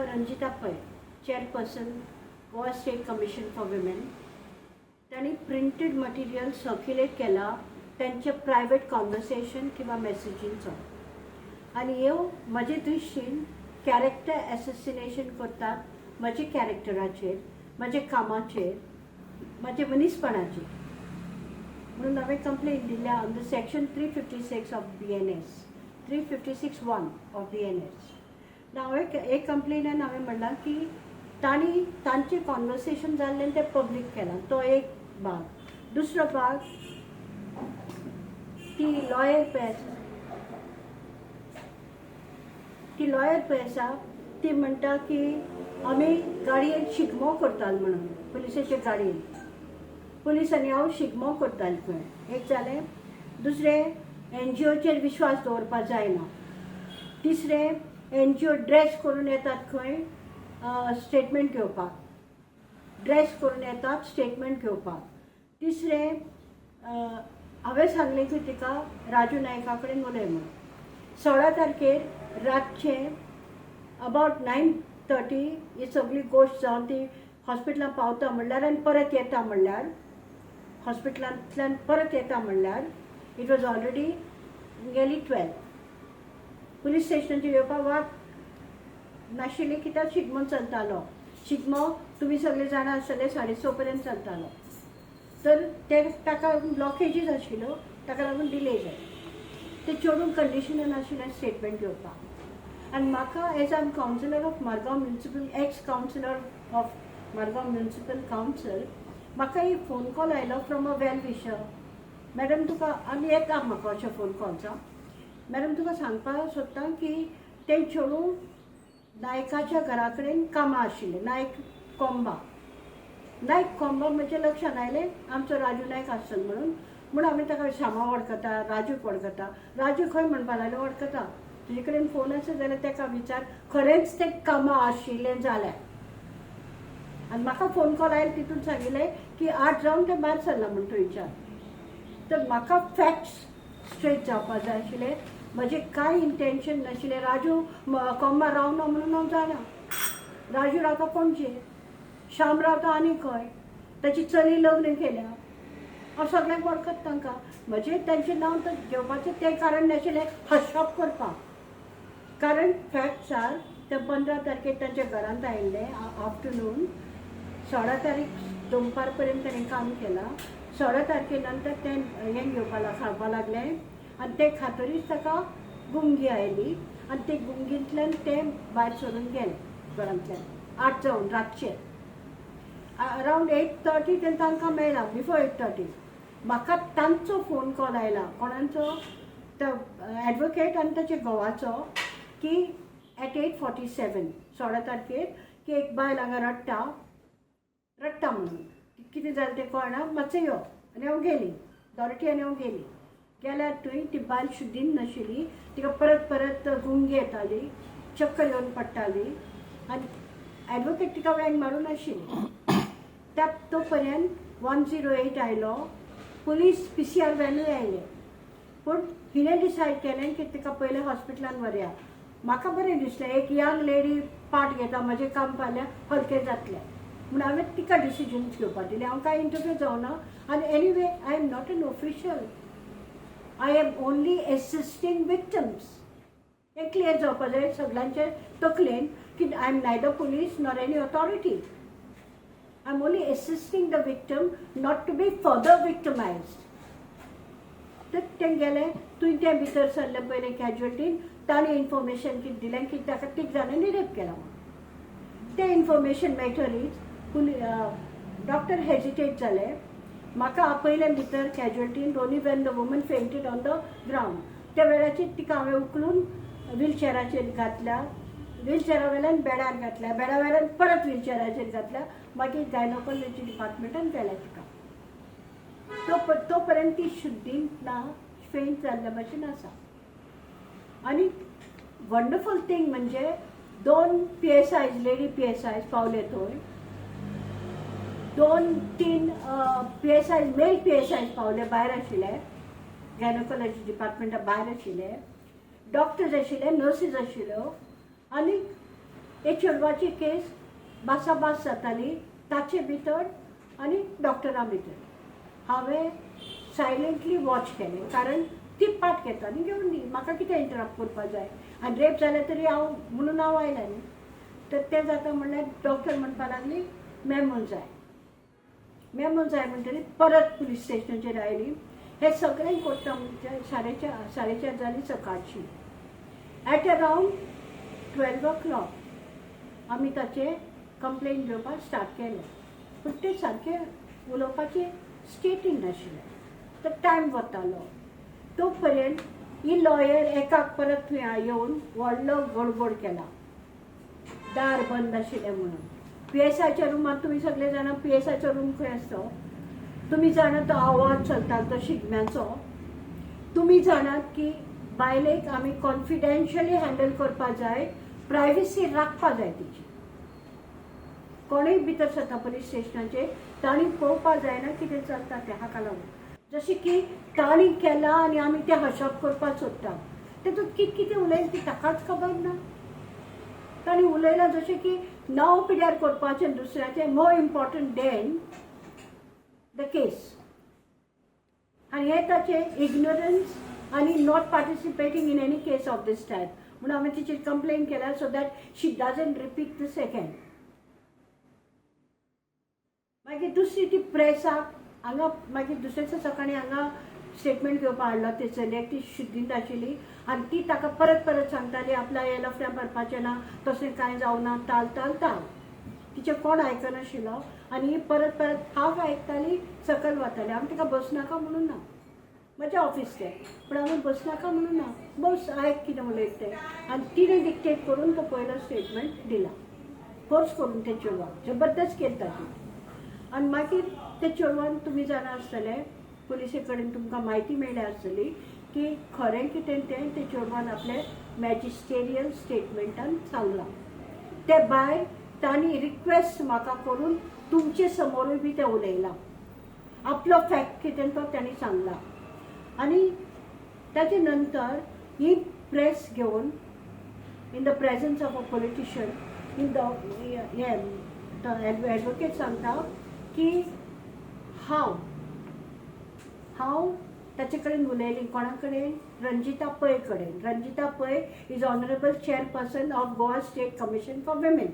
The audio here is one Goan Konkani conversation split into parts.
Ranjita Pai, chairperson, Goa State Commission for Women, तांणी प्रिंटेड मटेरियल सर्क्युलेट केला तांचे प्रायवेट कॉन्वर्सेशन किंवा मेसेजींचो आनी ह्यो म्हजे दृश्टीन कॅरेक्टर एसेसिनेशन करतात म्हजे कॅरेक्टराचेर, म्हजे कामाचेर, म्हजे मनीसपणाचेर. म्हणून हांवें कंप्लेन दिल्या on the section 356 of BNS, 356(1) of BNS. हांवें एक कंप्लेनान हांवें म्हणलां की तांणी तांचें कॉन्वर्सेशन जाल्लें तें पब्लीक केलां. तो एक भाग. दुसरो भाग, ती लॉयर पळय आसा, ती म्हणटा की आमी गाडयेन शिगमो करताले म्हणून, पुलिसाचे गाडयेन पुलीस आनी हांव शिगमो करताले खंय. एक जालें. दुसरें, एनजीओचेर विश्वास दवरपाक जायना. तिसरें, एनजीओ ड्रेस करून येतात खंय स्टेटमेंट घेवपाक, ड्रेस करून येतात स्टेटमेंट घेवपाक. तिसरें, हांवें सांगलें की तिका राजू नायका कडेन उलय म्हणून. 16 तारखेर रातचें अबावट 9:30 ही सगळी गोश्ट जावन ती हॉस्पिटलांत पावता म्हणल्यार आनी परत येता म्हणल्यार, हॉस्पिटलांतल्यान परत येता म्हणल्यार it was already nearly 12. Police स्टेशनाचेर येवपाक वाट नाशिल्ली कित्याक शिगमो चलतालो. शिगमो तुमी सगळे जाणा आसतले, 6:30 पर्यंत चलतालो. तर ते ताका लागून ब्लॉकेजीस आशिल्ल्यो, ताका लागून डिले जाले. ते चेडूं कंडिशनान आशिल्लें स्टेटमेंट घेवपाक. आनी म्हाका as I am councillor of Margao Municipal, ex councillor of Margao Municipal Council, म्हाका एक फोन कॉल आयलो from a well wisher. "Madam, तुका आनी येता म्हाका अशें फोन कॉल्स. मॅडम, तुका सांगपाक सोदता की तें चेडूं नायकाच्या घरा कडेन कामां आशिल्लें, नायक कोंबा." नायक कोंबा म्हज्या लक्षान आयलें, आमचो राजू नायक आसतलो म्हणून. म्हणून आमी ताका श्यामा वळखता, राजूक वळखता. राजू खंय म्हणपा लागले, "वळखता. तुजे कडेन फोन आसा जाल्यार ताका विचार, खरेंच तें कामां आशिल्लें जाल्यार." आनी म्हाका फोन कॉल आयलो, तितून सांगिल्लें की 8 जावन तें भायर सरलां म्हूण थंयच्यान. तर म्हाका फॅक्ट्स स्ट्रेट जावपा जाय आशिल्ले. म्हजें कांय इंटेन्शन नाशिल्लें. राजू कोंबा रावना म्हणून हांव जाणा. राजू रावता पणजे, श्याम रावता आनी खंय, ताची चली लग्न केल्या. हांव सगळ्यांक वळखत तांकां. म्हजें तांचें नांव तर घेवपाचें तें कारण नाशिल्लें हशप करपाक. कारण फॅक्ट्स आर, ते 15 तारखेर तांच्या घरांत आयिल्ले आफ्टरनून. 16 तारीख दनपार पर्यंत ताणें काम केलां. 16 तारखे नंतर तें हें घेवपा खावपा लागलें आनी तें खातरीच ताका गुंगी आयली आनी ते गुंगींतल्यान तें भायर सरून गेलें घरांतल्यान 8 जावन रातचें अरावंड 8:30 तें तांकां मेळ्ळां. बिफोर 8:30 म्हाका तांचो फोन कॉल आयला. कोणाचो? तो एडवोकेट आनी ताच्या घोवाचो, की एट 8:47 16 तारखेर की एक बायल हांगा रडटा रडटा म्हणून, कितें जालें तें कळना, मातशें यो. आनी हांव गेली, डॉरटी आनी हांव गेली. गेल्यार थंय ती बायल शुद्धीन नाशिल्ली. तिका परत परत गुंगी येताली, चक्कर येवन पडटाली आनी एडवोकेट तिका वेंग मारून आशिल्ली. त्या तो पर्यंत 108 आयलो, पुलीस, पीसीआर व्हॅनूय आयले. पूण हिणें डिसायड केलें की तिका पयलें हॉस्पिटलान व्हरया. म्हाका बरें दिसलें, एक यंग लेडी पार्ट घेता, म्हजें काम फाल्यां हलकें जातलें म्हूण हांवें तिका डिसिजन्स घेवपाक दिलें. हांव कांय इंटरव्यू जावना आनी anyway, I am not an official. I am only assisting victims. हें क्लियर जावपा जाय सगळ्यांचे तकलेन की I am neither police nor any authority. I am only assisting the victim not to be further victimized. तर तें गेलें तुवें, तें भितर सरलें पयलें कॅज्युअल्टीन. ताणें इन्फॉर्मेशन कितें दिलें की ताका तीग जाणांनी रेप केला म्हणून. तें इन्फॉर्मेशन मेळटरीच पुली डॉक्टर हेजिटेट जाले. म्हाका आपयलें भितर कॅज्युअल्टीन only when the woman fainted on the ground. त्या वेळाचेर तिका हांवें उखलून व्हीलचेराचेर घातल्या, व्हीलचेरा वेल्यान बेडार घातल्या, बेडा वेल्यान परत व्हीलचेराचेर घातल्या. मागीर गायनोकॉलॉजी डिपार्टमेंटान व्हेलें तिका. तो तो पर्यंत ती शुद्धीन ना, फेंट जाल्ल्या भशेन आसा. आनी वंडरफूल थिंग म्हणजे दोन पीएसआयज, लेडी पीएसआयज पावले थंय, दोन तीन पीएसआय, मेल पीएसआयज पावले, भायर आशिल्ले, गायनोकॉलॉजी डिपार्टमेंटा भायर आशिल्ले, डॉक्टर्स आशिल्ले, नर्सीस आशिल्ल्यो आनी हे चेडवाची केस बासाबास जाताली ताचे भितर आनी डॉक्टरा भितर. हांवें सायलेंटली वॉच केलें, कारण ती पार्ट घेता आनी घेवन दी, म्हाका कितें इंटरप्ट करपा जाय. आनी रेप जालें तरी हांव म्हणून हांव आयलें न्ही. तर तें जाता म्हणल्यार डॉक्टर म्हणपा लागली मेमो जाय, मेमो जाय म्हणटकीर परत पुलीस स्टेशनाचेर आयली. हें सगळें करता म्हणजे 4:30, 4:30 जालीं सकाळची. एट अरावंड 12 o'clock आमी ताचें कंप्लेन घेवपाक स्टार्ट केलें, पूण तें सारकें उलोवपाचें स्टेटीन नाशिल्लें, तर टायम वतालो. तो पर्यंत ही लॉयर एकाक परत थंय येवन व्हडलो गडबड केला, दार बंद आशिल्लें म्हणून. पीएसआयच्या रुमांत तुमी सगळे जाणां पीएसआयचो रूम खंय आसता, तुमी जाणा तो आवाज चलता तो शिगम्याचो. तुमी जाणात की बायलेक आमी कॉन्फिडेन्शियली हँडल करपा जाय, प्रायव्हसी राखपा जाय तिची. कोणूय भितर सरता पुलीस स्टेशनाचेर तांणी पळोवपा जायना कितें चलता तें. हाका लागून जशें की तांणी केलां आनी आमी तें हशप करपाक सोदता, तेतूंत कितें कितें उलयलें ती ताकाच खबर ना. तांणी उलयलां जशें की नांव पिड्यार करपाचें दुसऱ्याचें more important than the case. आनी हें ताचें इग्नोरन्स आनी not participating in any case of this type म्हणून हांवें तिचेर कंप्लेन केल्या, so that she doesn't repeat the second. मागीर दुसरी ती प्रेसाक हांगा, मागीर दुसऱ्या सकाळीं हांगा स्टेटमेंट घेवपाक हाडलो ते चलयेक, ती शुद्धींत आशिल्ली आनी ती ताका परत परत सांगताली आपल्या हे लफड्यां भरपाचें ना, तशें कांय जावना, ताल ताल ताल. तिचें कोण आयकनाशिल्लो आनी ही परत परत हांव आयकताली, सकयल वताली. आमी तिका बसनाका म्हणून ना, म्हजें ऑफिस तें, पूण आमी बसनाका म्हणून ना, बस आयक कितें उलयता तें. आनी तिणें डिक्टेट करून तो पयलो स्टेटमेंट दिला, फोर्स करून ते चेडवाक जबरदस्त केली ताची. आनी मागीर ते चेडवान तुमी जाणा आसतले, पुलिसे कडेन तुमकां म्हायती मेळ्ळ्या आसतली की खरें कितें तें ते चेडवान आपले मॅजिस्टेरियल स्टेटमेंटान सांगलां. ते भायर तांणी रिक्वेस्ट म्हाका करून तुमचे समोरूय बी तें उलयलां, आपलो फॅक्ट कितें तो तांणी सांगला. आनी ताचे नंतर ही प्रेस घेवन in the presence of a politician in the हे एडवोकेट सांगता की हांव हांव ताचे कडेन उलयली. कोणा कडेन? रंजिता पै कडेन. Ranjita Pai is honourable chairperson of Goa State Commission for Women.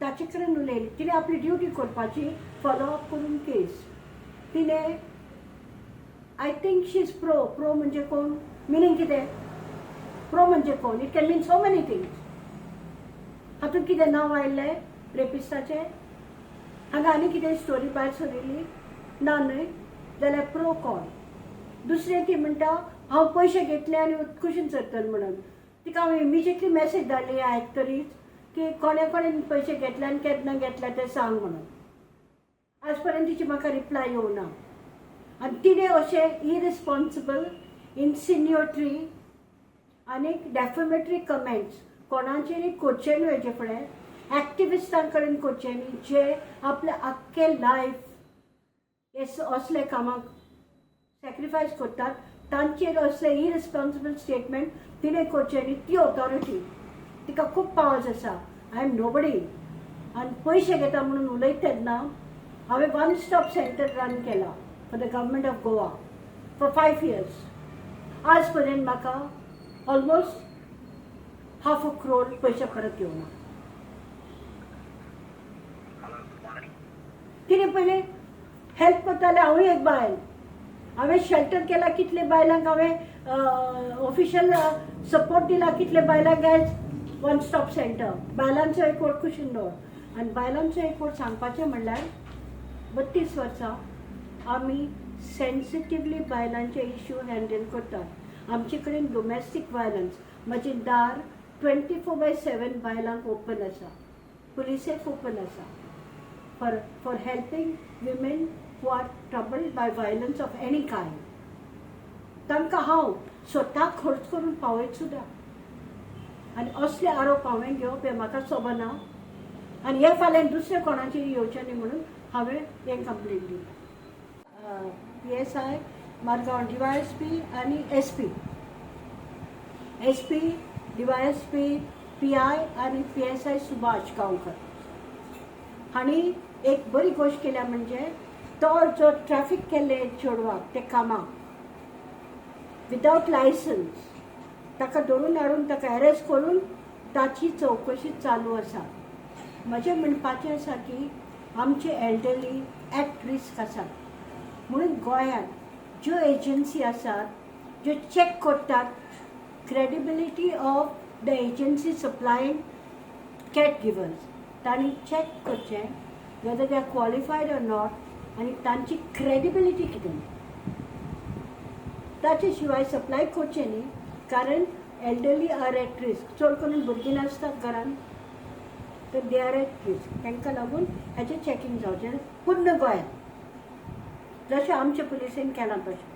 ताचे कडेन उलयली. तिणें आपली ड्युटी करपाची, फॉलो अप करून केस तिणें. I think she is pro. Pro म्हणजे कोण, मिनींग कितें? प्रो म्हणजे कोण? It can mean so many things. हातूंत कितें नांव आयिल्लें रेपिस्टाचें? हांगा आनी कितें स्टोरी भायर सरिल्ली ना न्हय? जाल्यार प्रो कोण? दुसरें ती म्हणटा हांव पयशे घेतले आनी कुशीन सरतलें म्हणून. तिका हांवें इमिजिएटली मॅसेज धाडली आयकतरीच की कोणे कोणे पयशे घेतले आनी केन्ना घेतले ते सांग म्हणून. आज पर्यंत तिची म्हाका रिप्लाय येवना. आनी तिणें अशें इरिस्पॉन्सिबल, इन्सिन्युएटरी आनी डेफेमेटरी कमेंट्स कोणाचेरय करचे न्हय हेजे फुडें, एक्टिविस्टां कडेन करचे न्ही, जे आपलें आख्खें लायफ हे असले कामाक सॅक्रिफायस करतात, तांचेर असले इरिस्पॉन्सिबल स्टेटमेंट तिणें करचें न्ही. ती ऑथॉरिटी, तिका खूब पावर्स आसा. I am nobody. आनी पयशे घेता म्हणून उलयता तेन्ना हांवें वन स्टॉप सेंटर रन केला for the government of Goa for 5 years. आज पर्यंत म्हाका ऑलमोस्ट हाफ अ क्रोर पयशे परत येवना. तिणें पयलें हेल्प करतालें. हांवूय एक बायल, हांवें शेल्टर केला कितले बायलांक, हांवें ऑफिशियल सपोर्ट दिला कितले बायलांक एज वन स्टॉप सेंटर. बायलांचो एक वट कुशीन दवर. आनी बायलांचो एक वट सांगपाचें म्हणल्यार 32 वर्सां आमी सेन्सिटिवली बायलांचे इश्यू हँडल करतात. आमचे कडेन डोमेस्टीक वायलन्स, म्हजें दार 24/7 बायलांक ओपन आसा, पुलिसेक ओपन आसा for helping women who are troubled by violence of any kind. तांकां हांव स्वता खर्च करून पावयत सुद्दां. आनी असले आरोप हांवें घेवप हें म्हाका सोबना आनी हे फाल्यां दुसऱ्या कोणाचेर येवचें न्ही म्हणून हांवें हें कंप्लेन दिली. PSI Margao, DYSP आनी SP, SP, DYSP, PI आनी PSI Subhash Gaonkar हांणी एक बरी गोश्ट केल्या. म्हणजे तो जो ट्रॅफिक केल्ले चेडवाक ते कामाक विदावट लायसन्स, ताका धरून हाडून ताका अरेस्ट करून ताची चवकशी चालू आसा. म्हजें म्हणपाचें आसा की आमचे एल्डरली एट रिस्क आसात, म्हणून गोंयांत ज्यो एजन्सी आसात ज्यो चॅक करतात credibility of the agency supplying care givers, तांणी चॅक करचें whether they are qualified or not आनी तांची क्रेडिबिलिटी कितें. ताचे शिवाय सप्लाय करचें न्ही, कारण एल्डरली आर एट रिस्क. चड करून भुरगीं नासतात घरान, तर they are at risk. तांकां लागून हाचें चॅकींग जावचें पूर्ण गोंयांत, जशें आमच्या पुलिसेन केलां तशें.